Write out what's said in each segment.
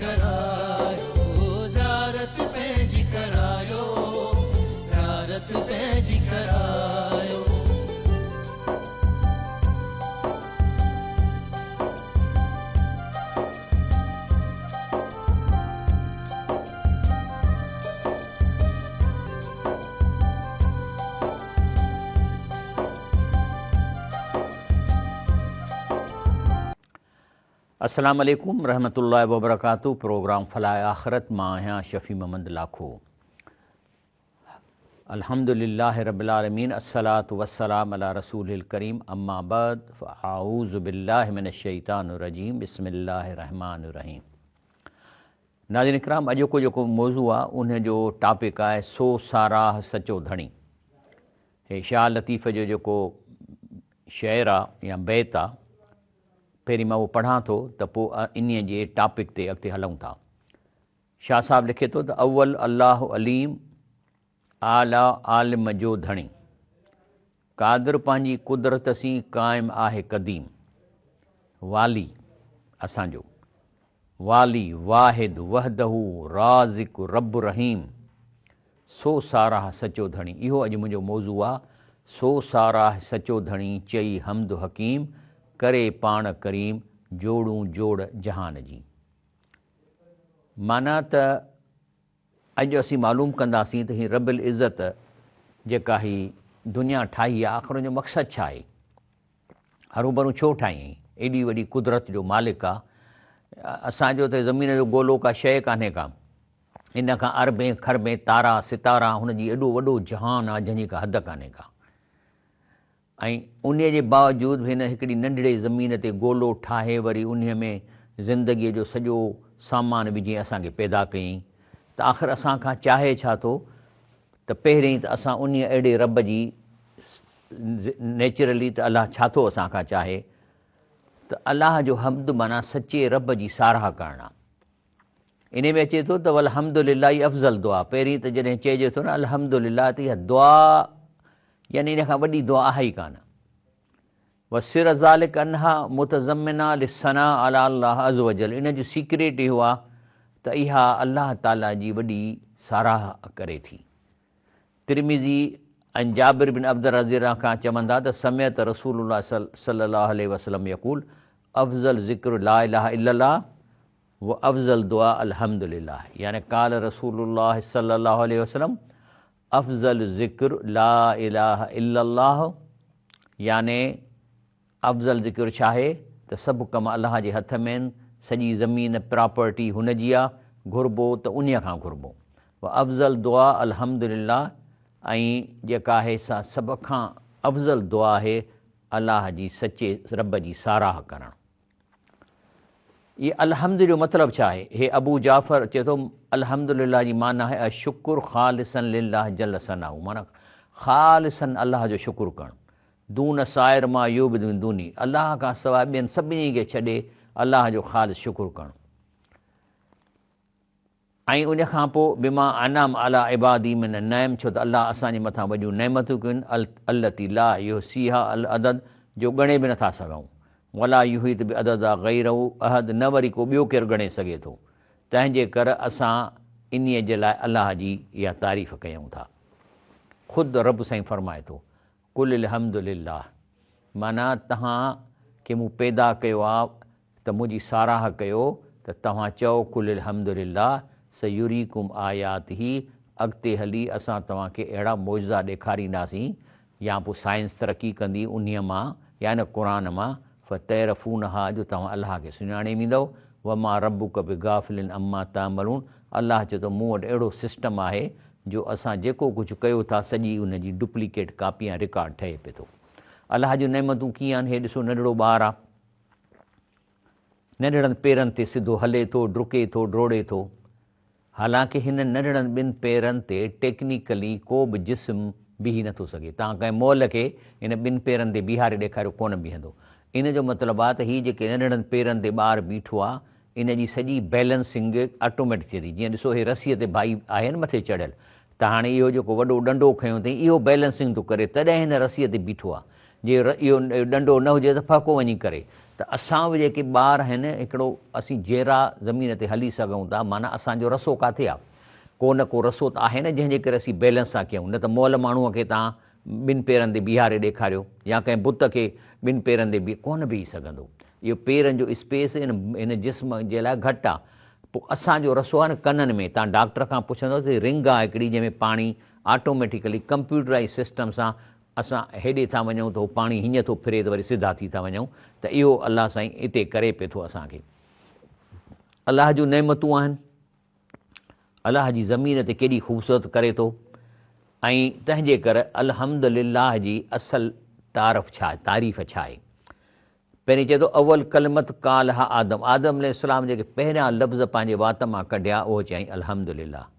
ڪرايو، زيارت پنهنجي ڪرايو، زيارت پنهنجي ڪرايو. السلام عليڪم رحمة الله وبرڪاته پروگرام فلاح آخرت مان آهيان شفيع محمد لاکو الحمد لله رب العالمين الصلاة والسلام علي رسول الڪريم اما بعد فاعوذ بالله من الشيطان الرجيم بسم الله الرحمن الرحيم ناظرين اڪرام اڄوڪو جيڪو موضوع آ ان جو ٽاپڪ آهي سو ساراهه سچو ڌڻي. هي شاهه لطيف جو جيڪو شعر آ يا بيت آ پهرين مان اهو پڙهان ٿو ته پوء انهي جي ٽاپڪ تي اڳتي هلون ٿا. شاهه صاحب لکي ٿو ته اول الله عليم اعليٰ عالم جو ڌڻي. قادر پنهنجي قدرت سين قائم آهي قديم. والي، اسان جو، والي، واحد، وحده، رازق، رب رحيم، سو ساراهه سچو ڌڻي. اهو اڄ منهنجو موضوع آ، سو ساراهه سچو ڌڻي چئي حمد حڪيم، ڪري پاڻ ڪريم، جوڙون جوڙ جهان جي. معنيٰ ته اڄ اسين معلوم ڪنداسين ته هي رب العزت جيڪا هي دنيا ٺاهي آهي آخر ان جو مقصد ڇا آهي؟ هروڀرو ڇو ٺاهيائين؟ ايڏي وڏي قدرت جو مالڪ آ. اسان جو ته زمين جو گولو ڪا شيء ڪانهي ڪا. ان کان اربين کربين تارا ستارا هن جي ايڏو وڏو جهان آ جنهن جي ڪا حد ڪانهي ڪا. ۽ انهيء جي باوجود به هن هڪڙي ننڍڙي زمين تي گولو ٺاهي وري انهيء ۾ زندگيء جو سڄو سامان وجهي اسان کي پيدا ڪيائين ته آخر اسان کان چاهي ڇا ٿو ته پهرين ته اسان انهيء اهڙي رب جي نيچرلي ته الله ڇا ٿو اسان کان چاهي ته الله جو حمد معنيٰ سچي رب جي ساراهه ڪرڻ آهي. انهي ۾ اچي ٿو ته والحمد لله افضل دعا پهرين ته جڏهن چئجي ٿو نه الحمد لله ته اها دعا يعني ان کان وڏي دعا آهي ئي ڪانه وسر ذلك انها متضمنه للثناء على الله عز وجل ان جو سيڪريٽ اهو آهي ته اها الله تعالي جي وڏي ساراهه ڪري ٿي ترمذي عن جابر بن عبد رضي الله کان چون ٿا ته سمعت رسول الله صلي الله عليه وسلم يقول افضل ذڪر لا اله الا الله و افضل دعاء الحمد لله يعني قال رسول الله صلي الله عليه وسلم افضل ذڪر لا اله الا الله يعني افضل ذڪر ڇا آهي ته سڀ ڪم الله جي هٿ ۾ آهن سڄي زمين پراپرٽي هن جي آ گهربو ته انهي کان گهربو و افضل دعاء الحمد لله ۽ جيڪا آهي سا سڀ کان افضل دعا آهي الله جي سچي رب جي ساراهه ڪرڻ. هي الحمد جو مطلب ڇا آهي؟ هي ابو جعفر چئي ٿو الحمد لله جي معنيٰ آهي الشڪر خالصا لله جل ثناؤه معنيٰ خالصا الله جو شڪر ڪرڻ دون سائر ما يعبد من دونه الله کان سواء ٻين سڀني کي ڇڏي الله جو خالص شڪر ڪرڻ. ۽ ان کان پوء بما انعم علي عباده من النعم ڇو ته الله اسان جي مٿان وڏيون نعمتون ڪيون التي لا يحصيها العدد جو ڳڻي به نٿا سگهون ولا يحيط بعددها غيره احد نه وري ڪو ٻيو ڪير ڳڻي سگهي ٿو تنهن جي ڪر اسان انهيء جي لاء الله جي اها تعريف ڪيون ٿا خود رب سائين فرمائي ٿو قل الحمد لله معنيٰ توهان کي مون پيدا ڪيو آ ته منهنجي ساراهه ڪيو ته توهان چئو قل الحمد لله سيريڪم آياته اڳتي هلي اسان توهان کي اهڙا معجزا ڏيکارينداسين يا پوء سائنس ترقي ڪندي انهيء مان يا ان قرآن مان فتعرفونها جو توهان الله کي سڃاڻي ويندؤ وما ربک بغافل عما تعملون الله چئي ٿو مون وٽ اهڙو سسٽم آهي جو اسان جيڪو ڪجهه ڪيو ٿا سڄي ان جي ڊپليڪيٽ ڪاپي يا رڪارڊ ٺهي پئي ٿو. الله جون نعمتون ڪيئن آهن هي ڏسو ننڍڙو ٻار آ ننڍڙن پيرن تي سڌو هلي ٿو ڊڪي ٿو ڊوڙي ٿو حالانڪه هن ننڍڙن ٻن پيرن تي ٽيڪنيڪلي ڪو به جسم بيهي نٿو سگهي توهان ڪنهن مئل کي هن ٻن پيرن تي بيهاري ڏيکاريو ڪونه بيهندو ان جو مطلب آ ته هي جيڪي ننڍڙن پيرن تي ٻار بيٺو آ ان جي سڄي بيلنسنگ آٽوميٽڪ ٿئي ٿي. جيئن ڏسو هي رسيء تي ڀائي آهي نه مٿي چڙهيل ته هاڻي اهو جيڪو وڏو ڏنڊو کنيو اٿئين اهو بيلنسنگ ٿو ڪري تڏهن هن رسيء تي بيٺو آهي. جي اهو ڏنڊو نه هجي ته ڦهڪو وڃي ڪري. ته ته اسان به جيڪي ٻار آهن هڪڙو اسين جيئرا زمين تي هلي سگهون ٿا معنيٰ اسان جو رسو ڪاٿي آهي؟ ڪو نه ڪو رسو ته آهي نه جنهن جي ڪري اسين بيلنس ٿا ڪيون نه ته مئل ماڻهوء کي توهان ٻن پيرن تي بيهاري ڏيکاريو يا ڪنهن بت کي ٻن پيرن تي بيهه ڪونه بيهي سگهندو اهو پيرن جو اسپيس ان هن جسم جي لاء گهٽ آهي پوء اسان جو رسو آهي نه ڪنن ۾ توهان ڊاڪٽر کان پڇندو ته رنگ آهي هڪڙي جنهن ۾ پاڻي آٽوميٽيڪلي ڪمپيوٽرائز سسٽم سان اسان هيڏي ٿا وڃون ته هو پاڻي هيئن ٿو ڦري ته وري سڌا ٿي ٿا وڃون ته اهو الله سائين اتي ڪري پئي ٿو اسان کي الله جون نعمتون آهن الله جي زمين تي ڪيڏي خوبصورت ڪري ٿو ۽ تنهن جي ڪر الحمد لله جي اصل تعارف ڇا تعريف ڇا آهي پهرين چئي ٿو اول ڪلمت قالها آدم آدم عليه السلام جيڪي پهريان لفظ پنهنجي وات مان ڪڍيا اهو چيائين الحمد لله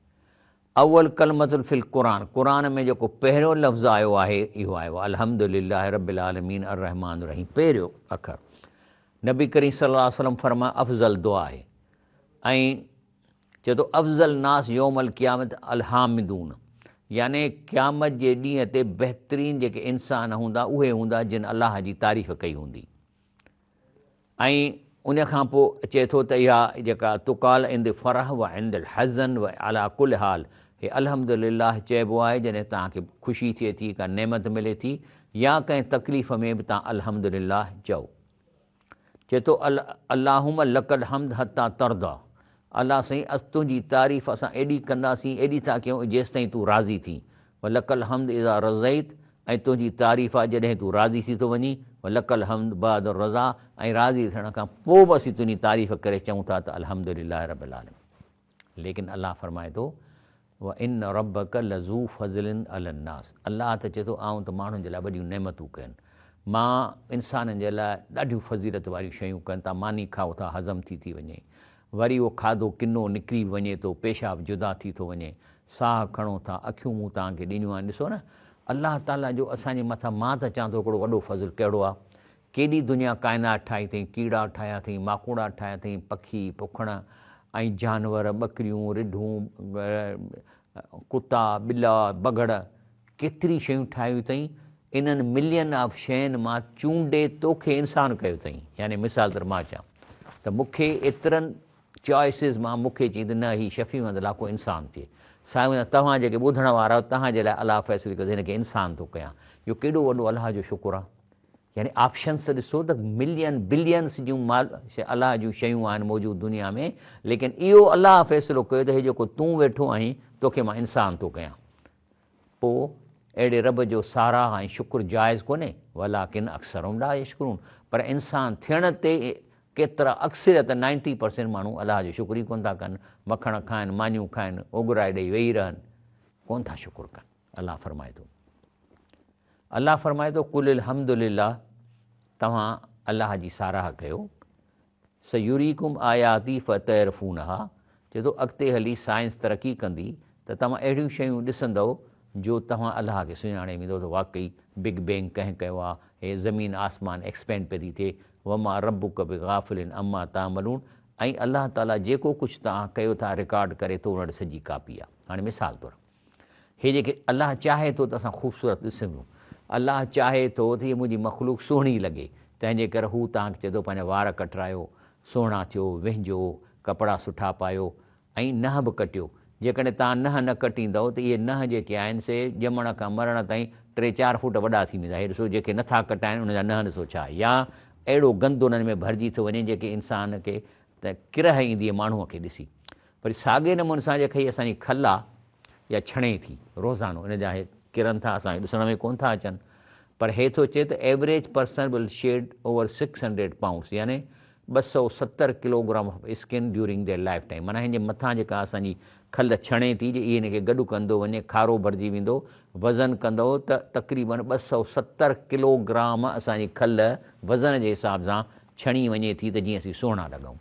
اول ڪلمة في القرآن، قرآن ۾ جيڪو پهريون لفظ آيو آهي اهو آيو آهي الحمد لله رب العالمين الرحمٰن الرحيم پهريون اکر نبي ڪريم صلي الله عليه وسلم فرمايو افضل دعا آهي ۽ چئي ٿو افضل ناس يوم القيامت الحامدون يعني قيامت جي ڏينهن تي بهترين جيڪي انسان هوندا اهي هوندا جن الله جي تعريف ڪئي هوندي. ۽ ان کان پوء چئي ٿو ته اها جيڪا تقال عند فرح و عند الحزن و علي ڪل حال هي الحمد لله چئبو آهي جڏهن توهان کي خوشي ٿئي ٿي ڪا نعمت ملي ٿي يا ڪنهن تڪليف ۾ به توهان الحمد لله چئو. چئي ٿو اللهم لڪ الحمد حتي ترضي الله سائين اس تنهنجي تعريف اسان ايڏي ڪنداسين ايڏي ٿا ڪيون جيستائين تون راضي ٿين ولڪ الحمد اذا رضيت ۽ تنهنجي تعريف آهي جڏهن تون راضي ٿي ٿو وڃين، ولڪ الحمد بعد الرضا ۽ راضي ٿيڻ کان پوء به اسين تنهنجي تعريف ڪري چئون ٿا ته الحمد لله رب العالمين. ليڪن الله فرمائي ٿو وان ربک لذو فضل علي الناس الله ته چئي ٿو آئون ته ماڻهن جي لاء وڏيون نعمتون ڪين مان انسانن جي لاء ڏاڍيون فضيلت واريون شيون ڪن تان ماني کائو ٿا هضم ٿي ٿي وڃي وري اهو کاڌو ڪنو نڪري به وڃي ٿو، پيشاب جدا ٿي ٿو وڃي، ساهه کڻو ٿا، اکيون مون توهان کي ڏنيون آهن، ڏسو نه الله تعاليٰ جو اسان جي مٿان مان ته چوان ٿو هڪڙو وڏو فضل ڪهڙو آهي، ڪيڏي دنيا ڪائنات ٺاهي اٿئين، ڪيڙا ٺاهيا اٿئين، ماڪوڙا ٺاهيا اٿئين، پکي، پکڻ ۽ جانور، ٻڪريون، رڍون، ڪتا، ٻلا، بگهڙ، ڪيتري شيون ٺاهيون اٿئين، انهن ملين آف شين مان چونڊي توکي انسان ڪيو اٿئين، يعني مثال طور مان چوان ته مون کي ايترن چوائسز مان مون کي چئين ته نه هي شفيع محمد لاکو انسان ٿئي، سائين توهان جيڪي ٻڌڻ وارا آهيو توهان جي لاء الله فيصلو ڪيو ته هن کي انسان ٿو ڪيان، اهو ڪيڏو وڏو الله جو شڪر آهي. يعني آپشنس ته ڏسو ته ملين بلينس جون مال الله جون شيون آهن موجود دنيا ۾ ليڪن اهو الله فيصلو ڪيو ته هي جيڪو تون ويٺو آهين توکي مان انسان ٿو ڪيان پوء اهڙي رب جو ساراهه ۽ شڪر جائز ڪونهي ولڪن اڪثرهم لا يشڪرون پر انسان ٿيڻ تي ڪيترا اڪثريت نائنٽي پرسينٽ ماڻهو الله جو شڪر ئي ڪونه ٿا ڪن مکڻ کائن مانيون کائن اوڳرائي ڏئي ويهي رهن ڪونه ٿا شڪر ڪن الله فرمائي ٿو الله فرمائي ٿو قل الحمد لله توهان الله جي ساراهه ڪيو سيريڪم آياتي فتعرفونها چئي ٿو اڳتي هلي سائنس ترقي ڪندي ته توهان اهڙيون شيون ڏسندؤ جو توهان الله کي سڃاڻي ويندؤ ته واقعي بگ بينگ ڪنهن ڪيو آهي هي زمين آسمان ايڪسپينڊ پئي ٿي ٿئي وما ربک بغافل عما تعملون ۽ الله تعالي جيڪو ڪجهه توهان ڪيو ٿا رڪارڊ ڪري ٿو ان وٽ سڄي ڪاپي آهي هاڻي مثال طور هي جيڪي الله چاهي ٿو ته اسان خوبصورت ڏسون، الله چاهي ٿو ته هيء منهنجي مخلوق سهڻي لڳي، تنهن جي ڪري هو توهان کي چئي ٿو پنهنجا وار ڪٽرايو، سهڻا ٿيو، وهنجو، ڪپڙا سٺا پايو ۽ ننهن به ڪٽيو. جيڪڏهن توهان ننهن نه ڪٽيندؤ ته اهي ننهن جيڪي آهن سي ڄمڻ کان مرڻ تائين ٽي چار فوٽ وڏا ٿي ويندا. هي ڏسو جيڪي نٿا ڪٽائن انهن جا ننهن ڏسو ڇا يا اهڙو گند انهن ۾ ڀرجي ٿو وڃي جيڪي انسان کي ته ڪرهه ايندي ماڻهوء کي ڏسي. وري ساڳئي نموني سان جيڪا هي اسان جي کل آ يا ڇڻي ٿي روزانو ان جا هي ڪرن ٿا اسان کي ڏسڻ ۾ ڪونه ٿا اچن پر هي ٿو چئي ته average person will shed over 600 pounds يعني 270 kilogram of skin during their life time معنيٰ هن جي مٿان جيڪا اسان جي کل ڇڻي ٿي جي هن کي گڏ ڪندو وڃي کارو ڀرجي ويندو وزن ڪندو ته تقريبن 270 ڪلوگرام اسان جي کل وزن جي حساب سان ڇڻي وڃي ٿي ته جيئن اسين سهڻا لڳون.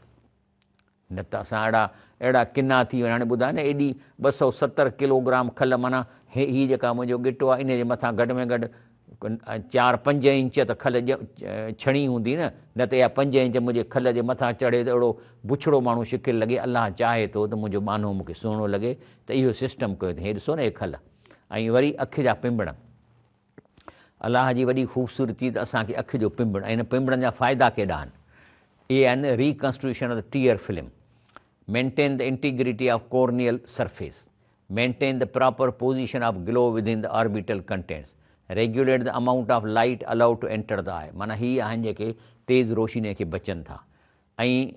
نه ته اسان اهڙا اهڙا ڪنا ٿي وڃون. هاڻي ٻڌاء نه ايڏي 270 ڪلوگرام کل معنيٰ هي هي جيڪا منهنجو ڳٽو آهي انهي جي مٿان گهٽ ۾ گهٽ چار پنج انچ ته کل ڇڻي هوندي نه، نه ته اها پنج انچ منهنجي کل جي مٿان چڙهي ته اهڙو بڇڙو ماڻهو شڪل لڳي. الله چاهي ٿو ته منهنجو ٻانهو مون کي سهڻو لڳي ته اهو سسٽم ڪيو اٿئي. هي ڏسو نه هي کل ۽ وري اک جا پنبڻ. الله جي وڏي خوبصورتي ته اسان کي اک جو پنبڻ ۽ ان پنبڻن جا فائدا ڪيڏا آهن. اهي آهن reconstitution of the tear film, maintain the integrity of corneal surface, maintain the proper position of glow within the orbital contents, regulate the amount of light allowed to enter the eye معنيٰ هي آهن جيڪي تيز روشنيء کي بچن ٿا ۽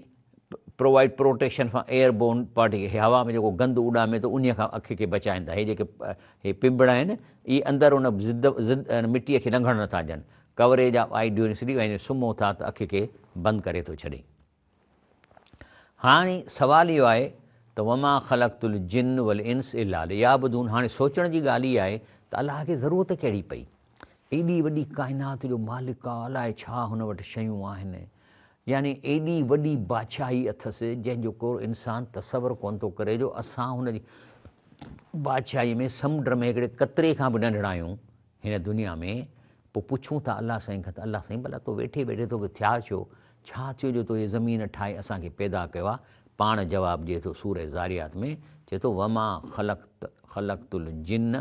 provide protection from airborne particle هي هوا ۾ جيڪو گند اڏامي ٿو انهيء کان اک کي بچائن ٿا هي جيڪي هي پنبڙ آهن اهي اندر ان ضد ضد مٽيء کي لنگهڻ نٿا ڏين coverage of eye during sleep ۽ سمهو ٿا ته اک کي بند ڪري ٿو ڇڏي. هاڻي سوال اهو آهي ته وما خلقت الجن والانس الا ليعبدون هاڻي سوچڻ جي ڳالهه اها آهي ته الله کي ضرورت ڪهڙي پئي؟ ايڏي وڏي ڪائنات جو مالڪ آ الائي ڇا هن وٽ شيون آهن يعني ايڏي وڏي بادشاهي اٿس جنهن جو ڪو انسان تصور ڪونه ٿو ڪري جو اسان هن جي بادشاهي ۾ سمنڊ ۾ هڪڙي قطري کان به ننڍڙا آهيون هن دنيا ۾ پوء پڇون ٿا الله سائين کان ته الله سائين ڀلا تو ويٺي ويٺي توکي ٿيا ڇو؟ ڇا ٿيو جو تو هي زمين ٺاهي اسان کي پيدا ڪيو آهي؟ پاڻ جواب ڏئي ٿو سوره ذاريات ۾ چئي ٿو وما خلقت خلقت الجن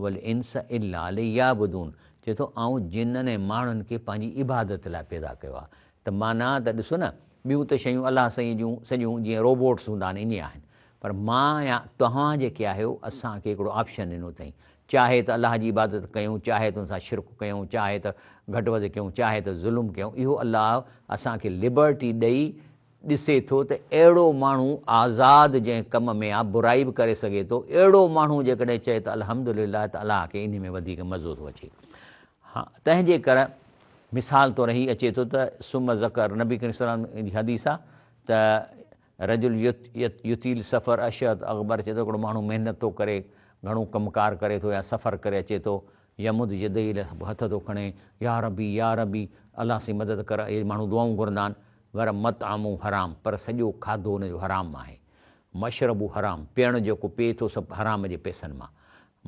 والانس الا ليعبدون چئي ٿو آئون جنن ۽ ماڻهن کي پنهنجي عبادت لاء پيدا ڪيو آهي ته معنيٰ ته ڏسو نه ٻيون ته شيون الله سائين جون سڄيون جيئن روبوٽس هوندا آهن ائين آهن پر مان يا توهان جيڪي آهيو اسان کي هڪڙو آپشن ڏنو اٿئين چاهي ته الله جي عبادت ڪيون، چاهي ته ان سان شرڪ ڪيون، چاهي ته گهٽ وڌ ڪيون، چاهي ته ظلم ڪيون، اهو الله اسان کي لبرٽي ڏئي ڏسي ٿو ته اهڙو ماڻهو آزاد جنهن ڪم ۾ آ برائي به ڪري سگهي ٿو، اهڙو ماڻهو جيڪڏهن چئي ته الحمدلله ته الله کي انهي ۾ وڌيڪ مزو ٿو اچي. ها تنهن جي ڪر مثال طور هي اچي ٿو ته ثم ذڪر نبي ڪريم صلي الله عليه وسلم جي حديث آ ته رجل يطيل سفر اشعث اغبر چئي ٿو هڪڙو ماڻهو محنت ٿو ڪري گهڻو ڪم ڪار ڪري ٿو يا سفر ڪري اچي ٿو يمد يديه الي هٿ ٿو کڻي يا ربي يا ربي الله سائين مدد ڪر اهي ماڻهو دعائون گهرندا آهن ور مطعمه حرام پر سڄو کاڌو ان جو حرام آهي مشربه حرام پيئڻ جيڪو پيئي ٿو سڀ حرام جي پئسن مان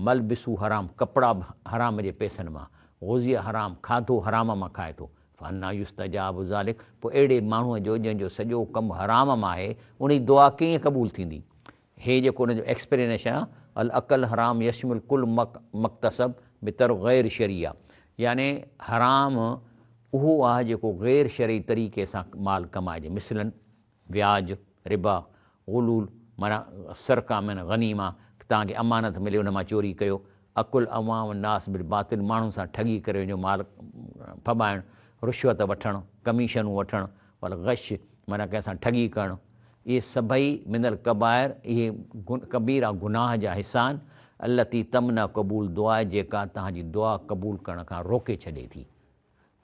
ملبسه حرام ڪپڙا به حرام جي پئسن مان غذي حرام کاڌو حرام مان کائي ٿو فانا يستجاب ذلک پوء اهڙي ماڻهوء جو جنهن جو سڄو ڪم حرام مان آهي ان جي دعا ڪيئن قبول ٿيندي؟ هي جيڪو ان جو ايڪسپلينيشن آهي الاڪل حرام يشمل ڪل مڪتسب بطرق غير شرعي يعني حرام اهو آهي جيڪو غير شرعي طريقي سان مال ڪمائجي مثلاً وياج، ربا، غلول، معنيٰ سرقه من غنيمه، توهان کي امانت ملي ان مان چوري ڪيو، اڪل اموال الناس بالباطل، ماڻهن سان ٺڳي ڪري ان جو مال ڦٻائڻ، رشوت وٺڻ، ڪميشنون وٺڻ، والغش، معنيٰ ڪنهن سان ٺڳي ڪرڻ، اهي سڀئي من الڪبائر، اهي ڪبيره گناهه جا حصا آهن، التي تمنع قبول دعاء، جيڪا توهان جي دعا قبول ڪرڻ کان روڪي ڇڏي ٿي.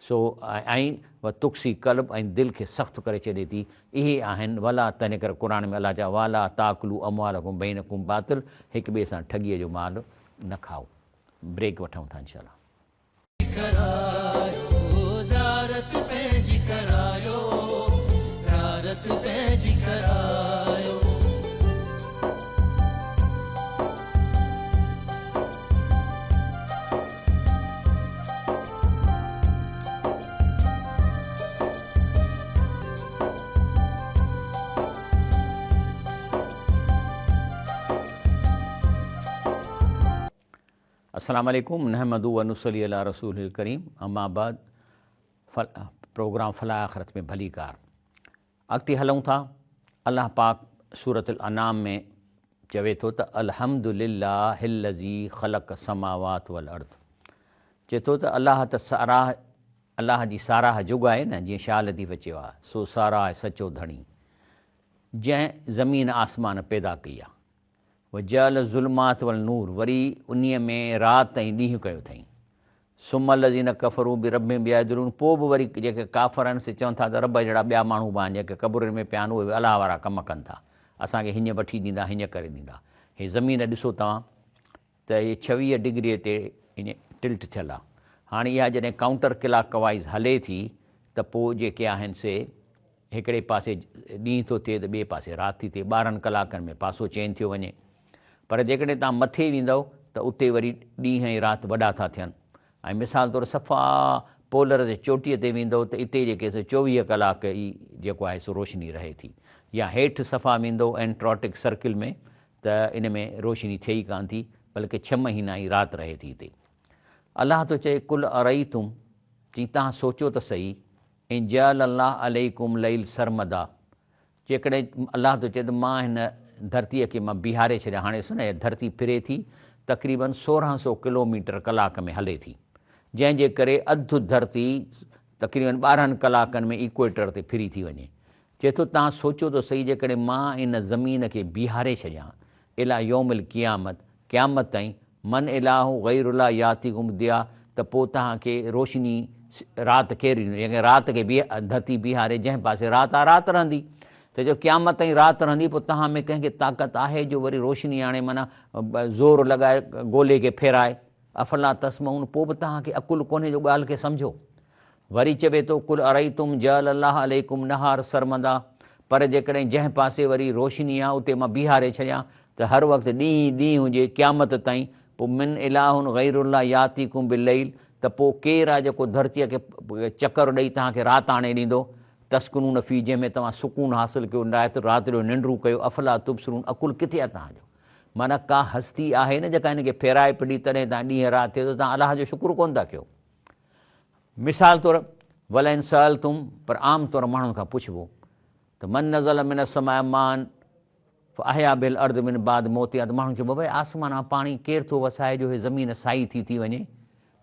سو ۽ و تقسي قلب ۽ دل کي سخت ڪري ڇڏي ٿي، اهي آهن ولا تنهن ڪري قرآن ۾ الله چيو والا تاڪلو اموالڪم بينڪم باطل هڪ ٻئي سان ٺڳيء جو مال نه کائو. بريڪ وٺون ٿا انشاء الله. ڪرايو زيارت پنهنجي ڪرايو زيارت پنهنجي ڪرايو. السلام عليڪم نحمده و نصلي علي رسوله الڪريم اما بعد پروگرام فلاح آخرت ۾ ڀليڪار اڳتي هلون ٿا الله پاڪ سورة الانعام ۾ چوي ٿو ته الحمد لله الذي خلق السماوات والارض چئي ٿو ته الله ته ساراهه الله جي ساراهه جوڳ آهي نه جيئن شاهه لطيف چيو آهي سو ساراهه سچو ڌڻي جنهن زمين آسمان پيدا ڪئي آهي وجعل الظلمات والنور وري انهي ۾ رات ۽ ڏينهن ڪيو اٿئين ثم الذين ڪفروا بربهم يعدلون پوء به وري جيڪي ڪافر آهن سي چون ٿا ته رب جهڙا ٻيا ماڻهو به آهن جيڪي قبرن ۾ پيا آهن اهي به الله وارا ڪم ڪن ٿا اسان کي هيئن وٺي ڏيندا هيئن ڪري ڏيندا هي زمين ڏسو توهان ته هي 26 ڊگري تي ائين ٽلٽ ٿيل آهي هاڻي اها جڏهن ڪائونٽر ڪلاڪ وائز هلي ٿي ته پوء جيڪي آهن سي هڪڙي پاسي ڏينهن ٿو ٿئي ته ٻئي پاسي رات ٿي ٿئي، 12 ڪلاڪن ۾ پاسو چينج ٿيو وڃي. پر جيڪڏهن توهان مٿي ويندؤ ته اتي وري ڏينهن ۽ رات وڏا ٿا ٿين ۽ مثال طور صفا پولر جي چوٽيء تي ويندؤ ته اتي جيڪي سو 24 ڪلاڪ ئي جيڪو آهي سو روشني رهي ٿي يا هيٺ صفا ويندؤ ائنٽراٽڪ سرڪل ۾ ته ان ۾ روشني ٿئي ئي ڪانه ٿي بلڪه ڇهه مهينا ئي رات رهي ٿي اتي. الله ٿو چئي قل ارئيتم چي توهان سوچو ته سهي. ان جعل الله عليڪم ليل سرمدا جيڪڏهن الله ٿو چئي ته مان هن ڌرتيء کي مان بيهاري ڇڏيان هاڻي ڏسو نه هيء ڌرتي ڦري ٿي تقريبن 1600 ڪلو ميٽر ڪلاڪ ۾ هلي ٿي جنهن جي ڪري اڌ ڌرتي تقريبن 12 ڪلاڪن ۾ ايڪويٽر تي ڦري ٿي وڃي. چئي ٿو توهان سوچيو ته سهي جيڪڏهن مان ان زمين کي بيهاري ڇڏيان الي يوم القيامت قيامت تائين من اله غير الله ياتيڪم بضياء ته پوء توهان کي روشني رات ڪير ڏيندو يعني رات کي ڌرتي بيهاري جنهن پاسي رات آ رات رهندي ته جو قيامت تائين رات رهندي پوء توهان ۾ ڪنهن کي طاقت آهي جو وري روشني آڻي معنيٰ زور لڳائي گولي کي ڦيرائي افلا تسمعون پوء به توهان کي عقل ڪونهي جو ڳالهه کي سمجهو. وري چوي ٿو، قل ارئيتم جعل الله عليڪم نهار سرمدا پر جيڪڏهن جنهن پاسي وري روشني آ اتي مان بيهاري ڇڏيان ته هر وقت ڏينهن ئي ڏينهن هجي قيامت تائين پوء من اله غير الله ياتيڪم بالليل ته پوء ڪير آ جيڪو ڌرتيء کي چڪر ڏئي توهان کي رات آڻي ڏيندو تسڪنون فيه جنهن ۾ توهان سڪون حاصل ڪيو رات جو ننڊون ڪيو افلا تبصرون عقل ڪٿي آ توهان جو معنيٰ ڪا هستي آهي نه جيڪا هن کي ڦيرائي پڏي تڏهن توهان ڏينهن رات ٿئي ٿو توهان الله جو شڪر ڪونه ٿا ڪيو. مثال طور ولئن سألتم پر عام طور ماڻهن کان پڇبو ته من نزل من السماء ماء فاحيا به الارض من بعد موتها ته ماڻهن چئبو ڀئي آسمان مان پاڻي ڪير ٿو وسائي جو هي زمين سائي ٿي ٿي وڃي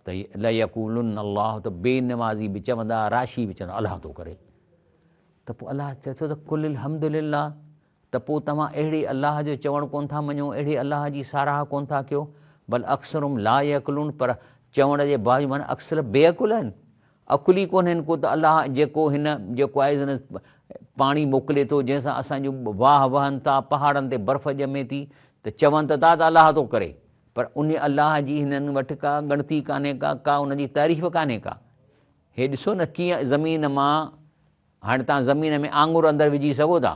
ته ليقولن الله ته بي نمازي به چوندا راشي به چوندا الله ٿو ڪري ته پوء الله چئي ٿو ته قل الحمد لله ته پوء توهان اهڙي الله جو چوڻ ڪونه ٿا مڃو، اهڙي الله جي ساراهه ڪونه ٿا ڪيو، بل اڪثرهم لا يعقلون پر چوڻ جي باوجود معنيٰ اڪثر بي عقل آهن، عقل ئي ڪونهن ڪو ته الله جيڪو هن جيڪو آهي هن پاڻي موڪلي ٿو جنهن سان اسان جون واهه وهن ٿا، پهاڙن تي برف ڄمي ٿي ته چون ته ٿا ته الله ٿو ڪري پر ان الله جي هنن وٽ ڪا ڳڻتي ڪانهي ڪا، ڪا ان جي تعريف ڪانهي ڪا. هي ڏسو نه ڪيئن زمين مان هاڻي توهان زمين ۾ آڱر اندر وجهي سگهو ٿا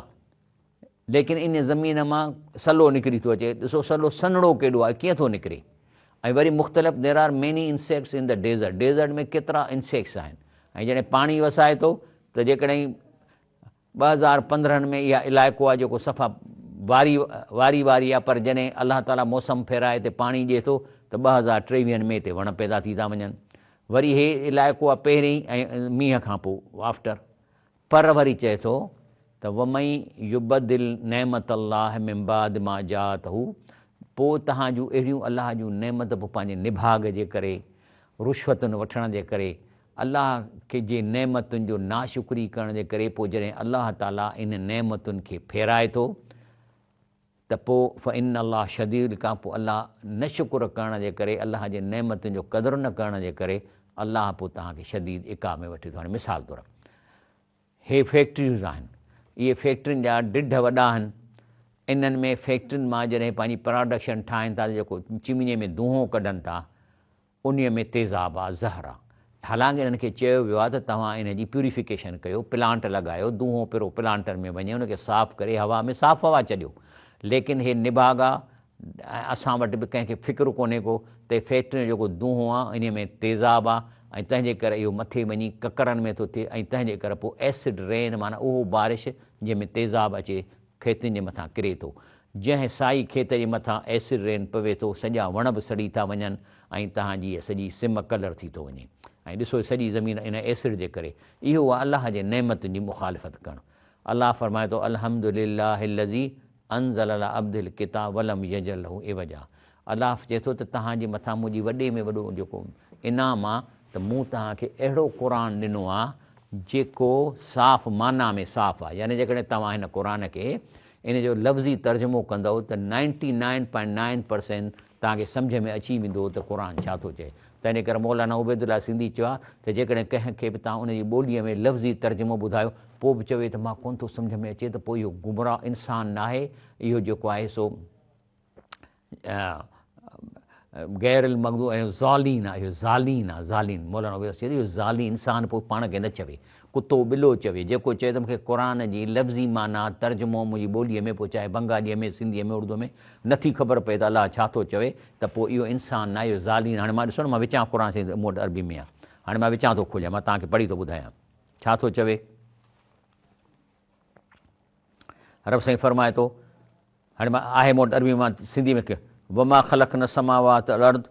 ليڪن ان زمين مان سلو نڪري ٿو اچي ڏسو سلو سنهڙو ڪيڏو آهي ڪيئن ٿو نڪري ۽ وري مختلف there are many insects in the desert desert ۾ ڪيترا انسيڪٽس آهن ۽ جڏهن پاڻي وسائي ٿو ته جيڪڏهن 2015 ۾ اها علائقو آهي جيڪو صفا واري واري واري آهي پر جڏهن الله تعاليٰ موسم ڦيرائي تي پاڻي ڏئي ٿو ته 2023 ۾ هتي وڻ پيدا ٿي ٿا وڃن وري هي علائقو آ پهرين ۽ مينهن کان پوء آفٽر پر وري چئي ٿو ته ومن يبدل نعمت الله من بعد ما جاءته پوء توهان جون اهڙيون الله جون نعمت به پنهنجي نڀاڳ جي ڪري رشوتن وٺڻ جي ڪري الله کي جي نعمتن جو ناشڪري ڪرڻ جي ڪري پوء جڏهن الله تعالي ان نعمتن کي ڦيرائي ٿو ته پوء فإن الله شديد العقاب پوء الله نه شڪر ڪرڻ جي ڪري، الله جي نعمتن جو قدر نه ڪرڻ جي ڪري الله پوء توهان کي شديد عقاب ۾ وٺي ٿو. هاڻي مثال طور هي فيڪٽريون آهن، اهي فيڪٽرين جا ڊڍ وڏا آهن، انهن ۾ فيڪٽرين مان جڏهن پنهنجي پراڊڪشن ٺاهين ٿا ته جيڪو چمني ۾ دونهون ڪڍن ٿا انهيء ۾ تيزاب آ، زهر آ. حالانڪ انهن کي چيو ويو آ ته توهان ان جي پيوريفڪيشن ڪيو، پلانٽ لڳايو، دونهون پرو پلانٽن ۾ وڃي ان کي صاف ڪري هوا ۾ صاف هوا ڇڏيو. ليڪن هي نڀاڳا ۽ اسان وٽ به ڪنهن کي فڪر ڪونهي ڪو ته هي فيڪٽرين جو جيڪو دونهون آ انهيء ۾ تيزاب آ ۽ تنهن جي ڪري اهو مٿي وڃي ڪڪرن ۾ ٿو ٿئي ۽ تنهن جي ڪري پوء ايسڊ رين معنيٰ اهو بارش جنهن ۾ تيزاب اچي کيتن جي مٿان ڪري ٿو. جنهن سائي کيت جي مٿان ايسڊ رين پوي ٿو، سڄا وڻ به سڙي ٿا وڃن ۽ تهان جي هيء سڄي سم ڪلر ٿي ٿو وڃي. ۽ ڏسو هي سڄي زمين ان ايسڊ جي ڪري. اهو آهي الله جي نعمتن جي مخالفت ڪرڻ. الله فرمائي ٿو، الحمد لله الذي انزل علي عبده الڪتاب ولم يجعل له عوجا. الله چئي ٿو ته توهان جي مٿان منهنجي وڏي ۾ وڏو جيڪو انعام آ ته مون توهان کي اهڙو قرآن ڏنو آ جيڪو صاف معنيٰ ۾ صاف آ يعني جيڪڏهن توهان هن قرآن کي ان جو لفظي ترجمو ڪندؤ ته ninety nine point nine percent توهان کي سمجهه ۾ اچي ويندو ته قرآن ڇا ٿو چئي. تنهنجي ڪري مولانا عبيدالله سنڌي چيو آ ته جيڪڏهن ڪنهن کي به توهان ان جي ٻوليء ۾ لفظي ترجمو ٻڌايو پوء به چوي ته مان ڪونه ٿو سمجهه ۾ اچي ته پوء اهو گمراهه انسان ناهي اهو جيڪو آهي سو غير المغضوب ۽ ضالين آهي اهو ضالين آهي ضالين مولانا عبيد چئي اهو ضالين انسان پوء پاڻ کي نه چوي ڪتو ٻلو چوي جيڪو چئي ته مونکي قرآن جي لفظي معنيٰ ترجمو منهنجي ٻوليء ۾ پوء چاهي بنگاليء ۾ سنڌيء ۾ اردوء ۾ نٿي خبر پئي ته الله ڇا ٿو چوي ته پوء اهو انسان نه آهي اهو ضالين هاڻي مان ڏسو نه مان وچان قرآن شريف مون وٽ عربي ۾ آهي هاڻي مان وچان ٿو کوليان مان توهان کي پڙهي ٿو ٻڌايان ڇا ٿو چوي رب سائين فرمائي ٿو هاڻي مان آهي مون وٽ عربي مان سنڌي ۾ وما خلقنا السماوات والارض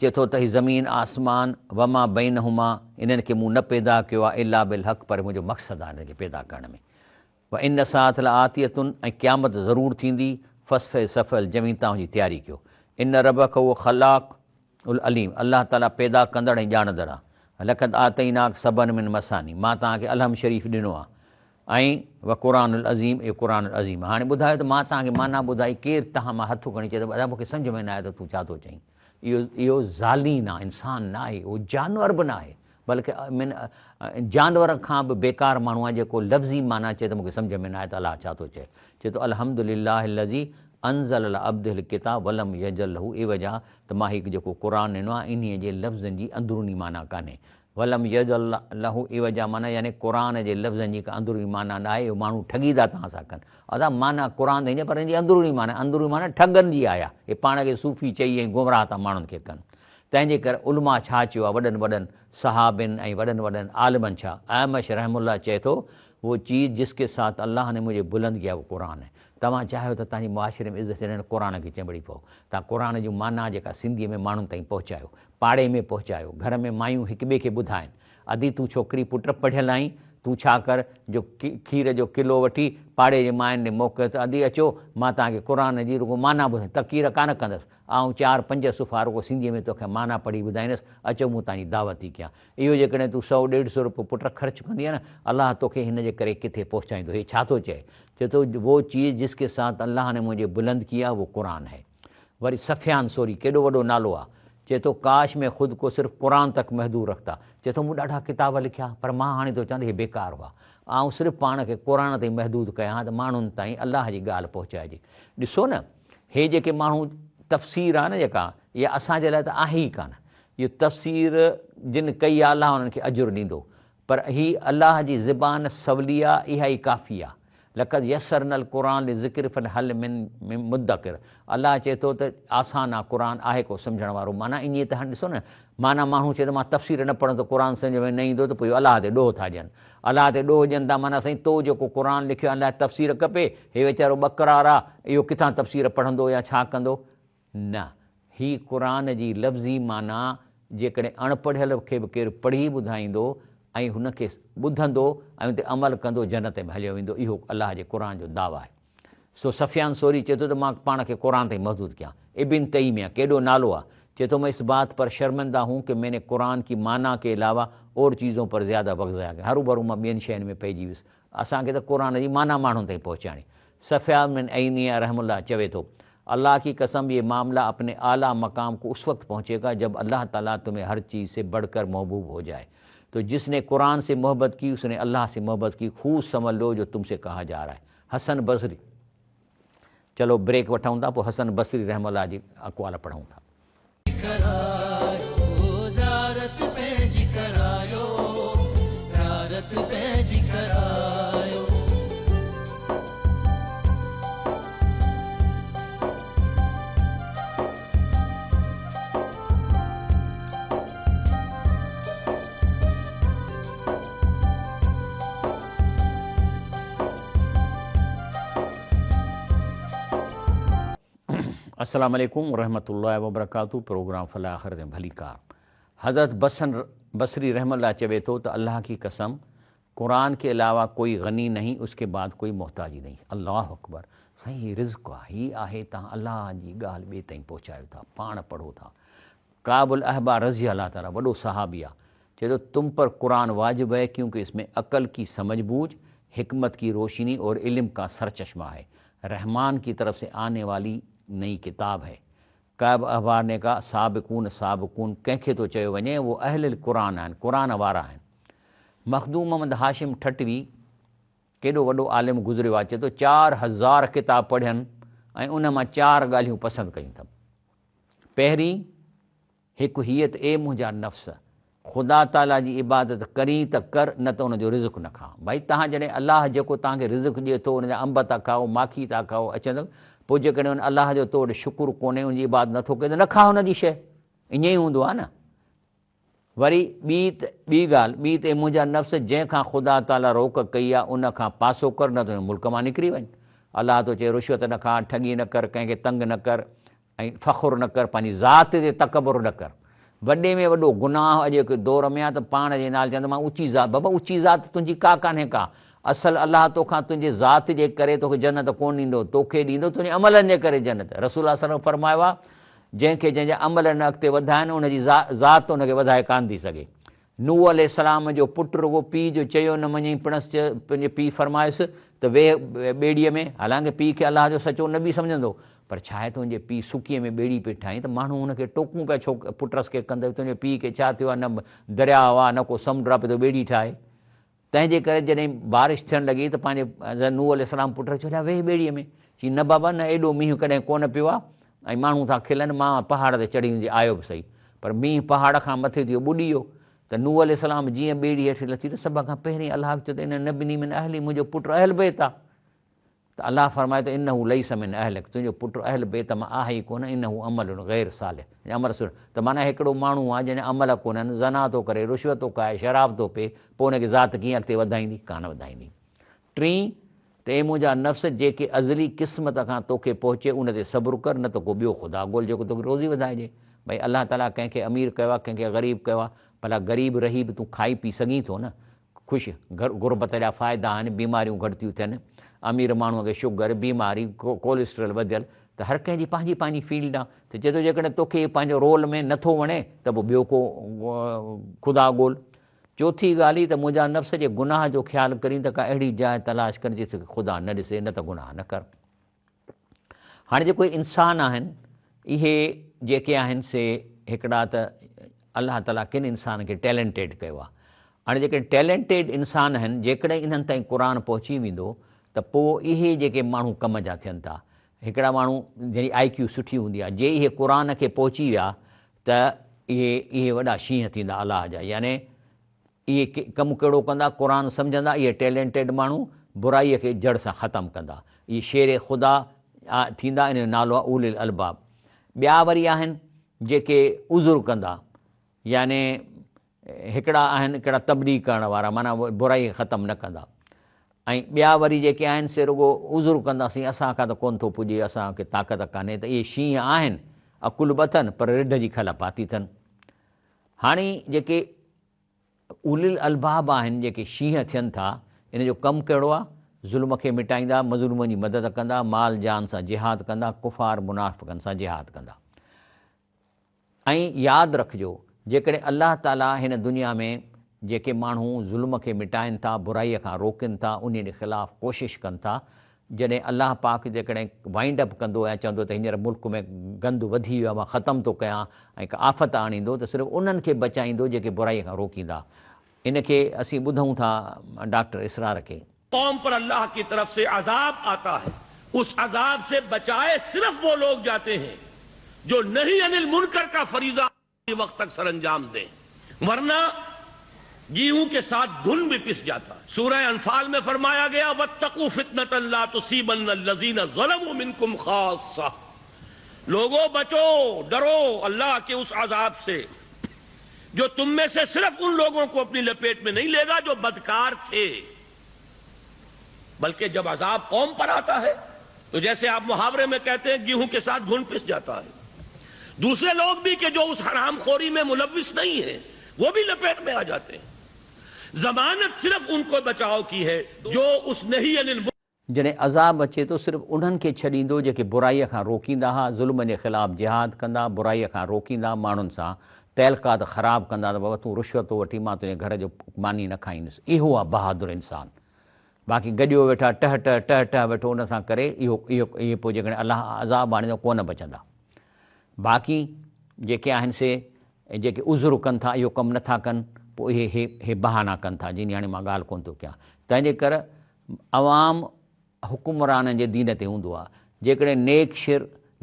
چئي ٿو ته هي زمين، آسمان، وما بينهما، انهن کي مون نه پيدا ڪيو آهي الا بالحق پر منهنجو مقصد آهي انهن کي پيدا ڪرڻ ۾. وان الساعة لآتية ۽ قيامت ضرور ٿيندي، فاصفح الصفح الجميل توهان جي تياري ڪيو. ان ربک هو الخلاق العليم الله تعالي پيدا ڪندڙ ۽ ڄاڻندڙ آهي. لقد آتيناک سبعا من المثاني مان توهان کي الحم شريف ڏنو آهي ۽ وقرآن العظيم اهو قرآن العظيم آهي. هاڻي ٻڌايو ته مان توهان کي معنيٰ ٻڌائي ڪير توهان مان هٿ کڻي چئي ته ادا مون کي سمجهه ۾ نه آيو ته تون ڇا ٿو چئين. اهو اهو ظالين آهي انسان نه آهي اهو جانور به نه آهي بلڪه من جانور کان به بيڪار ماڻهو آهي جيڪو لفظي معنيٰ چئي ته مون کي سمجهه ۾ نه آيو ته الله ڇا ٿو چئي. چئي ٿو الحمد لله الذي انزل علي عبده الڪتاب ولم يجعل له عوجا ته مان هي جيڪو قرآن ڏنو آهي انهيء جي لفظن جي اندروني معنيٰ ڪانهي. ولم يجعل له عوجا معنيٰ يعني قرآن جي لفظن جي ڪا اندروني معنيٰ ناهي اهو ماڻهو ٺڳي ٿا توهان سان ڪن. ادا معنيٰ قرآن ته هيئن پر ان جي اندروني معنيٰ اندروني معنيٰ ٺڳن جي آهي اهي پاڻ کي صوفي چئي ۽ گمراهه ٿا ماڻهن کي ڪن. تنهن جي ڪري علماء ڇا چيو آهي وڏن وڏن صحابين ۽ وڏن وڏن عالمن ڇا اعمش رحمه الله چئي ٿو وہ چيز جس ڪي ساٿ الله ني مجهي بلند ڪيا وہ قرآن هي. توهان چاهيو ته توهان جي معاشري ۾ عزت ٿئي ته قرآن کي چنبڙي پئو. توهان قرآن جون معنيٰ جيڪا سنڌيء ۾ ماڻهن تائين پهچايو. پاڙي ۾ پهچايو. گهر ۾ مايون هڪ ٻئي کي ٻڌائن. ادي تون ڇوڪري پٽ پڙهيل آهين، تون ڇا ڪر جو کير جو ڪلو وٺي پاڙي جي ماين ڏي موڪل ته ادي اچو مان توهان کي قرآن جي رڳو معنيٰ ٻڌايان تقرير ڪانه ڪندس. آئون چار پنج صفحا رڳو سنڌيء ۾ توکي معنيٰ پڙهي ٻڌائيندس، اچو مون توهان جي دعوت ٿي ڪيان. اهو جيڪڏهن تون سئو ڏيڍ سئو روپيو پٽ خرچ ڪندينء نه، الله توکي هن جي ڪري ڪٿي پهچائيندو. هي ڇا ٿو چئي؟ چئي ٿو، وو چيز جس ڪي ساٿ الله ني مجهي بلند ڪيا وو قرآن هي. وري سفيان ثوري ڪيڏو وڏو نالو آ. چئي ٿو، ڪاش مين خود ڪو صرف قرآن تڪ محدود رکتا. چئي ٿو، مون ڏاڍا ڪتاب لکيا، پر مان هاڻي ٿو چوان ته اهي بيڪار هئا. آئون صرف پاڻ کي قرآن تائين محدود ڪيان ها ته ماڻهن تائين الله جي ڳالهه پهچائجي. ڏسو نه! هي جيڪي ماڻهو تفسير آ نه جيڪا، اها اسان جي لاء ته آهي ئي ڪانه. اهو تفسير جن ڪئي آ الله انهن کي اجر ڏيندو پر هي الله جي زبان سولي آ اها ئي ڪافي آ لقد يسرنا القرآن للذڪر فهل من مدڪر الله چئي ٿو ته آسان آ قرآن آهي ڪو سمجهڻ وارو معنيٰ ائين ته هاڻي ڏسو نه معنيٰ ماڻهو چئي ته مان تفسير نه پڙهندس ته قرآن سمجهه ۾ نه ايندو ته پوء اهو الله تي ڏوهه ٿا ڏين الله تي ڏوهه ڏين ٿا معنيٰ سائين تو جيڪو قرآن لکيو آ ان لاء تفسير کپي هي ويچارو ٻڪرار آ اهو ڪٿان تفسير پڙهندو يا ڇا ڪندو نه، هي قرآن جي لفظي معنيٰ جيڪڏهن اڻپڙهيل کي به ڪير پڙهي ٻڌائيندو ۽ هن کي ٻڌندو ۽ ان تي عمل ڪندو جنت ۾ هليو ويندو اهو الله جي قرآن جو دعويٰ آهي. سو سفيان ثوري چئي ٿو ته مان پاڻ کي قرآن تائين محدود ڪيان. ابن تيميه ڪيڏو نالو آهي چئي ٿو مين اس بات پر شرمنده هون ڪه مين ني قرآن ڪي معنيٰ ڪي علاوه اور چيزون پر زياده وقت ضايع ڪيا هروڀرو مان ٻين شين ۾ پئجي ويس اسان کي ته قرآن جي معنيٰ ماڻهن تائين پهچائڻي. سفيان بن عينيه رحمه الله چوي ٿو الله ڪي قسم يه معامله اپني اعليٰ مقام ڪو اس وقت پهنچي گا جب الله تعاليٰ تمهين هر چيز سي بڙه ڪر محبوب هو جائي تو جس ني قرآن سي محبت ڪي اس ني الله سي محبت ڪي خوب سمجھ لو جو تم سي ڪها جا رها هي حسن بصري چلو بريڪ وٺون ٿا پوء حسن بصري رحمه الله جي اقوال پڙهون ٿا. ڪرايو زيارت پنهنجي ڪرايو زيارت پنهنجي ڪرايو. السلام عليڪم ورحمة الله وبرڪاته پروگرام فلاح آخرت ۾ ڀليڪار حضرت بسن بصري رحمة الله چوي ٿو ته الله ڪي قسم قرآن ڪي علاوه ڪوئي غني نهين اس ڪي بعد ڪوئي محتاجي نهين الله اڪبر سائين هي رزق آ هي آهي تهان الله جي ڳالهه ٻئي تائين پهچايو ٿا پاڻ پڙهو ٿا ڪعب الاحبار رضي الله تعالٰي وڏو صحابي آ چئي ٿو تم پر قرآن واجب هي ڪيونڪه اس ۾ عقل ڪي سمجھ بوجھ، حڪمت ڪي روشني اور علم ڪا سرچشمه هي، رحمان ڪي طرف سي آني والي نئي ڪتاب هي. ڪعب احبار ني ڪها سابقون سابقون ڪنهن کي ٿو چيو وڃي اهو اهل القرآن آهن، قرآن وارا آهن. مخدوم محمد هاشم ٺٽوي ڪيڏو وڏو عالم گذريو آهي چئي ٿو 4000 ڪتاب پڙهين ۽ ان مان چار ڳالهيون پسند ڪيون اٿم. پهرين. هڪ هيء ته اي منهنجا نفس! خدا تعاليٰ جي عبادت ڪرين ته ڪر نه ته ان جو رزق نه کاء. ڀائي توهان جڏهن الله جيڪو توهان کي رزق ڏئي ٿو ان جا انب ٿا کائو، ماکي ٿا کائو، اچن ٿا پوء جيڪڏهن ان الله جو تو وٽ شڪر ڪونهي ان جي عبادت نه ٿو ڪرين ته نه کاء ان جي شيء. ائين ئي هوندو آهي نه. وري ٻي ته ٻي ڳالهه ٻي ته اي منهنجا نفس! جنهن کان خدا تعاليٰ روڪ ڪئي آهي ان کان پاسو ڪر نه ته هن ملڪ مان نڪري وڃ. الله ٿو چئي رشوت نه کاء، ٺڳي نه ڪر، ڪنهن کي تنگ نه ڪر، ۽ فخر نه ڪر، پنهنجي ذات تي تڪبر نه ڪر. وڏي ۾ وڏو گناهه اڄوڪي دور ۾ آ ته پاڻ جي نالي چون ته مان اوچي ذات بابا اوچي ذات تنهنجي ڪا ڪانهي ڪا اصل الله توکان تنهنجي ذات جي ڪري توکي جنت ڪونه ڏيندو توکي ڏيندو تنهنجي عملن جي ڪري جنت رسول الله صلعم فرمايو آ جنهن کي جنهن جا عمل نه اڳتي وڌائن ان جي ذات ان کي وڌائي ڪانه ٿي سگهي. نوح عليه السلام جو پٽ رڳو پيء جو چيو نه مڃيائين پڻس چيو پنهنجي پيء فرمايس ته ويهه ٻيڙيء ۾ حالانڪه پيء کي الله جو سچو نبي سمجهندو هو پر ڇا آهي تنهنجي پيء سڪيء ۾ ٻيڙي پئي ٺاهين ته ماڻهو هن کي ٽوڪون پيا ڇو پٽس کي ڪن ته تنهنجي پيء کي ڇا ٿيو آهي نه درياء آهي نه ڪو سمنڊ آهي پيو ٿو ٻيڙي ٺاهي. تنهن جي ڪري جڏهن بارش ٿيڻ لڳي ته پنهنجي حضرت نوح عليه السلام پٽ کي چيو ته ويهه ٻيڙيء ۾. چي نه بابا نه ايڏو مينهن ڪڏهن ڪونه پيو آهي ۽ ماڻهو ٿا کلن مان پهاڙ تي چڙهي ويندي آيو به سهي پر مينهن پهاڙ کان مٿي ٿي ويو ٻڏي ويو ته نوح عليه السلام جيئن ٻيڙي هيٺ لٿي ته سڀ کان پهرين الله کي چيو ته ان ابني من اهلي منهنجو پٽ اهل بيت آهي ته الله فرمايو ته انه ليس من اهلک تنهنجو پٽ اهل بيت مان آهي ئي ڪونه انه عمل غير صالح يعني عمل سٺو ته معنيٰ هڪڙو ماڻهو آهي جنهن جا عمل ڪونهن زنا ٿو ڪري رشوت ٿو کائي شراب ٿو پي پوء ان کي ذات ڪيئن اڳتي وڌائيندي ڪانه وڌائيندي ٽين ته اي منهنجا نفس جيڪي ازلي قسمت کان توکي پهچي ان تي صبر ڪر نه ته ڪو ٻيو خدا ڳول جيڪو توکي روزي وڌائجي ڀئي الله تعاليٰ ڪنهن کي امير ڪيو آهي ڪنهن کي غريب ڪيو آهي ڀلا غريب رهي به تون کائي پي سگهين ٿو نه خوش، غربت جا فائدا آهن، بيماريون گهٽ ٿيون ٿين، امير ماڻهوء کي شگر، بيماري، ڪوليسٽرل وڌيل ته هر ڪنهن جي پنهنجي پنهنجي فيلڊ آ ته چئي ٿو جيڪڏهن توکي پنهنجو رول ۾ نه ٿو وڻي ته پوء ٻيو ڪو خدا ڳول. چوٿين ڳالهه هي ته منهنجا نفس جي گناهه جو خيال ڪرين ته ڪا اهڙي جاء تلاش ڪر جتي خدا نه ڏسي نه ته گناهه نه ڪر. هاڻي جيڪو انسان آهن اهي جيڪي آهن سي هڪڙا ته الله تعاليٰ ڪن انسان کي ٽيلنٽيڊ ڪيو آهي هاڻي جيڪي ٽيلنٽيڊ انسان آهن جيڪڏهن انهن تائين قرآن پهچي ويندو ته پوء اهي جيڪي ماڻهو ڪم جا ٿين ٿا هڪڙا ماڻهو جن جي آئي ڪيو سٺي هوندي آهي جي اهي قرآن کي پهچي ويا ته اهي اهي وڏا شينهن ٿيندا الله جا يعني اهي ڪم ڪهڙو ڪندا، قرآن سمجهندا، اهي ٽيلنٽيڊ ماڻهو برائيء کي جڙ سان ختم ڪندا. اهي شير خدا ٿيندا، ان جو نالو آهي اولي الالباب. ٻيا وري آهن جيڪي عذر ڪندا، يعني هڪڙا آهن هڪڙا تبليغ ڪرڻ وارا معنيٰ برائيء کي ختم نه ڪندا ۽ ٻيا وري جيڪي آهن سي رڳو عذر ڪندا سائين اسان کان ته ڪونه ٿو پڄي، اسان کي طاقت ڪانهي ته اهي شينهن آهن، عقل به اٿن پر رڍ جي کل پاتي اٿن. هاڻي جيڪي اولي الالباب آهن، جيڪي شينهن ٿين ٿا، ان جو ڪم ڪهڙو آهي؟ ظلم کي مٽائيندا، مظلومن جي مدد ڪندا، مال جان سان جهاد ڪندا، ڪفار منافقن سان جهاد ڪندا. ۽ ياد رکجو، جيڪڏهن الله تعاليٰ هن دنيا ۾ جيڪي ماڻهو ظلم کي مٽائن ٿا، برائيء کان روڪين ٿا، انهي جي خلاف ڪوشش ڪن ٿا، جڏهن الله پاڪ جيڪڏهن وائنڊ اپ ڪندو يا چوندو ته هينئر ملڪ ۾ گند وڌي ويو آهي مان ختم ٿو ڪيان ۽ هڪ آفت آڻيندو ته صرف انهن کي بچائيندو جيڪي برائي کان روڪيندا. ان کي اسين ٻڌون ٿا ڊاڪٽر اسرار کي. قوم پر الله ڪي طرف سي عذاب آتا هي اس عذاب سي بچائي صرف وو لوگ جاتي هين جو نهي عن المنڪر ڪا فريضه وقت تڪ سرانجام دين ورنه گيهون ڪي ساتھ گھن ڀي پس جاتا هي. سوره انفال ۾ فرمايا گيا واتقو فتنة لا تصيبن الذين ظلموا منڪم خاصه لوگو بچو ڊرو الله ڪي اس عذاب سي جو تم مين سي صرف ان لوگون ڪو اپني لپيٽ مين نهين ليگا جو بدڪار ٿي بلڪه جب عذاب قوم پر آتا هي تو جيسي آپ محاوري مين ڪهتي هين گيهون ڪي ساتھ گھن پس جاتا هي دوسري لوگ ڀي ڪه جو اس حرام خوري مين ملوث نهين هين وو ڀي لپيٽ مين آ جاتي هين ضمانت صرف ان ڪو بچاؤ ڪي هي جو اس نهي عن المنکر. جڏهن عذاب اچي ٿو صرف انهن کي ڇڏيندو جيڪي برائيء کان روڪيندا ها، ظلم جي خلاف جهاد ڪندا، برائيء کان روڪيندا، ماڻهن سان تعلقات خراب ڪندا ته بابا تون رشوت ٿو وٺين مان تنهنجي گهر جو ماني نه کائيندس اهو آ بهادر انسان باقي گڏيو ويٺا ٽهه ٽهه ٽهه ٽهه ويٺو ان سان ڪري اهو اهو اهي پوء جيڪڏهن الله عذاب آڻيندو ڪونه بچندا باقي جيڪي آهن سي جيڪي عذر ڪن ٿا اهو ڪم نٿا ڪن پوء اهي هي هي بهانا ڪن ٿا جن جي هاڻي مان ڳالهه ڪونه ٿو ڪيان تنهنجي ڪر عوام حڪمرانن جي دين تي هوندو آهي. جيڪڏهن نيڪ شر،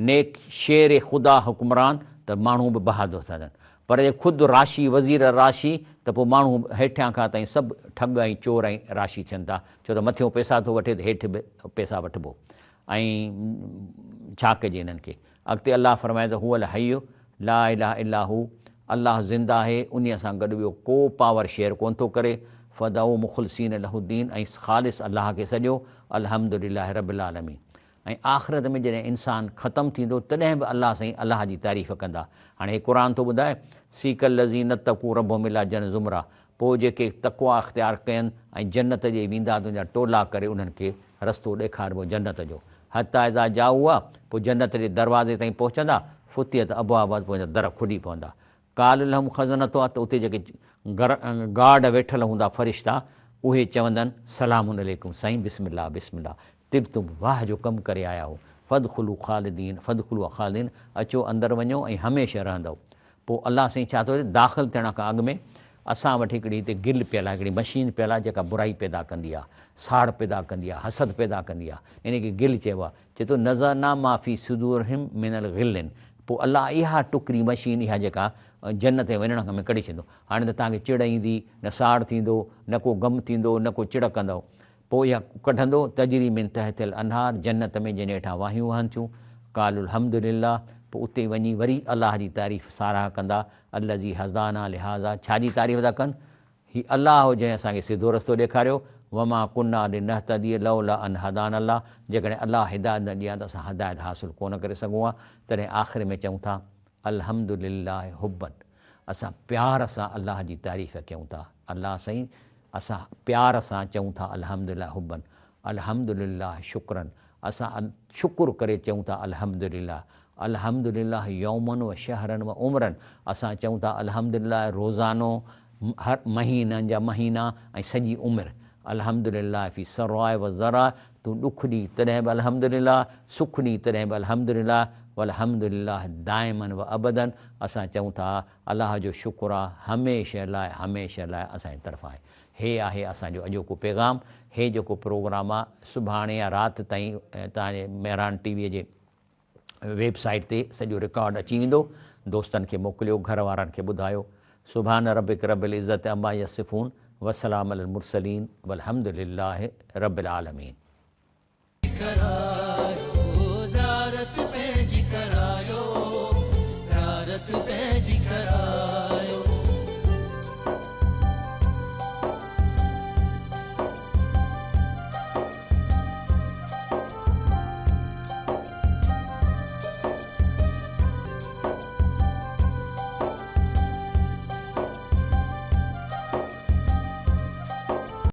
نيڪ شير خدا حڪمران ته ماڻهو به بهادر ٿا ٿين. پر جي خود راشي وزير راشي ته پوء ماڻهو هيٺيان کان تائين سڀ ٺڳ ۽ چور ۽ راشي ٿين ٿا. ڇو ته مٿيون پئسا ٿو وٺي ته هيٺ به پئسا وٺبو. ۽ ڇا ڪجي انهن کي. اڳتي الله فرمائي ٿو هو الحي لا اله الا هو الله زنده آهي انهيء سان گڏ ٻيو ڪو پاور شيئر ڪونه ٿو ڪري فدعو مخلصين له الدين ۽ خالص الله کي سڏيو الحمد لله رب العالمين. ۽ آخرت ۾ جڏهن انسان ختم ٿيندو تڏهن به الله سائين الله جي تعريف ڪندا. هاڻي هي قرآن ٿو ٻڌائي، سيق الذين اتقوا ربهم الي جنة زمرا پوء جيڪي تقويٰ اختيار ڪين ۽ جنت ڏي ويندا تنهنجا ٽولا ڪري انهن کي رستو ڏيکاربو جنت جو. حتيٰ اذا جاءوها پوء جنت جي دروازي تائين پهچندا، فتحت ابوابها پوء ان جا در کلي پوندا. قال لهم خزنتها ته اتي جيڪي گارڊ ويٺل هوندا فرشتا اهي چوندن سلام عليڪم سائين بسم الله بسم الله طبتم واهه جو ڪم ڪري آيا هو فادخلوا خالدين فادخلوها خالدين اچو اندر وڃو ۽ هميشه رهندؤ پوء الله سائين ڇا ٿو چئي داخل ٿيڻ کان اڳ ۾ اسان وٽ هڪڙي هتي گل پيل آهي هڪڙي مشين پيل آهي جيڪا برائي پيدا ڪندي آهي ساڙ پيدا ڪندي آهي حسد پيدا ڪندي آهي ان کي گل چئبو آهي چئي ٿو نزعنا ما في صدورهم من الغل پوء الله اها ٽڪري، مشين، اها جيڪا جنت ۾ وڃڻ کان ۾ ڪڍي ڇڏيندو. هاڻي نه توهان کي چڙ ايندي، نه ساڙ ٿيندو، نه ڪو غم ٿيندو، نه ڪو چڙ ڪندؤ. پوء اها ڪڍندو، تجري من تحتها الانهار، جنت ۾ جنهن جي هيٺان واهيون وهن ٿيون. قالوا الحمد لله، پوء اتي وڃي وري الله جي تعريف، ساراهه، ڪندا، الذي هدانا لهذا، ڇا جي تعريف ٿا ڪن؟ هي الله هو جنهن اسان کي سڌو رستو ڏيکاريو، وما ڪنا لنهتدي لولا ان هدانا الله، جيڪڏهن الله هدايت نه ڏئي ها ته اسان هدايت حاصل ڪونه ڪري سگهون ها، تڏهن آخر ۾ چئون ٿا، الحمد لله حبا، اسان پيار سان الله جي تعريف ڪيون ٿا، الله سائين اسان پيار سان چئون ٿا الحمد لله حبا، الحمد لله شڪرا، اسان شڪر ڪري چئون ٿا الحمد لله، الحمد لله يوما و شهرا و عمرا، اسان چئون ٿا الحمد لله روزانو، هر مهينن جا مهينا ۽ سڄي عمر، الحمد لله في السراء والضراء، تون ڏک ڏي تڏهن به الحمد لله، سک ڏي تڏهن به الحمد لله، والحمد لله دائما و ابدا، اسان چئون ٿا الله جو شڪر آ هميشه لاء هميشه لاء اسان جي طرف آهي. هي آهي اسان جو اڄوڪو پيغام، هي جيڪو پروگرام آ سڀاڻي يا رات تائين توهان جي مهراڻ ٽي وي جي ويب سائيٽ تي سڄو رڪارڊ اچي ويندو، دوستن کي موڪليو، گهر وارن کي ٻڌايو. سبحان ربک رب العزت عما يصفون وسلام علي المرسلين والحمد لله رب العالمين. ڪرايو.